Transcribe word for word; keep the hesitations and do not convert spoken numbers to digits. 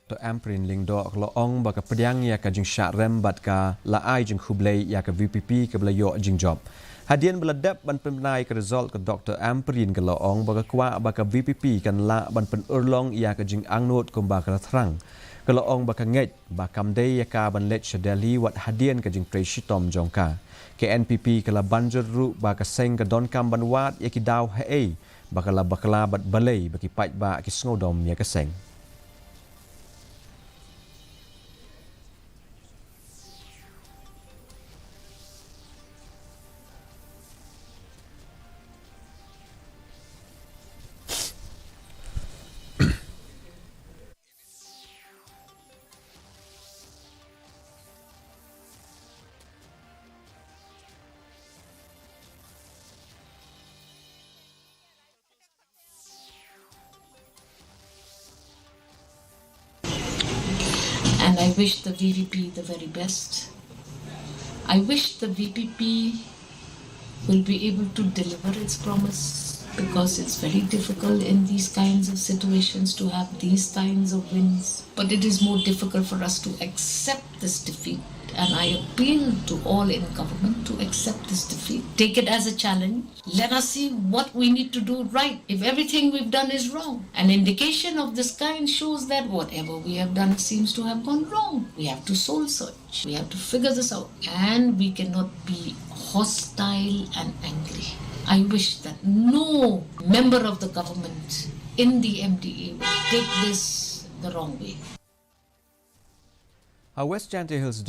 Doctor Ampareen Lyngdoh ka la ong ba ka pdiang ïa ka jingshah rem bad ka la ai jingkhublei ïa ka VPP kaba la ïoh jingjop. Hadien ba la dep ban pynbna ïa ka result, ka Doctor Ampareen ka la ong ba ka kwah ba ka VPP kan lah ban pynurlong ïa ka jingangnud kumba ka la thrang. Ka la ong ba ka ngeit ba kam dei ïa ka ban leit sha Delhi wat hadien ka jingtrei shitom jong ka. Ka NPP ka la ban jur ruh ba ka seng ka donkam ban wad ïa ki daw haei ba ka la bakla bad balei ba ki paidbah ki sngewdom ïa ka seng. And I wish the VPP the very best. I wish the VPP will be able to deliver its promise, because it's very difficult in these kinds of situations to have these kinds of wins. But it is more difficult for us to accept this defeat. And I appeal to all in government to accept this defeat. Take it as a challenge. Let us see what we need to do right if everything we've done is wrong. An indication of this kind shows that whatever we have done seems to have gone wrong. We have to soul search. We have to figure this out. And we cannot be hostile and angry. I wish that no member of the government in the MDA will take this the wrong way. Ha West Jaintia Hills District,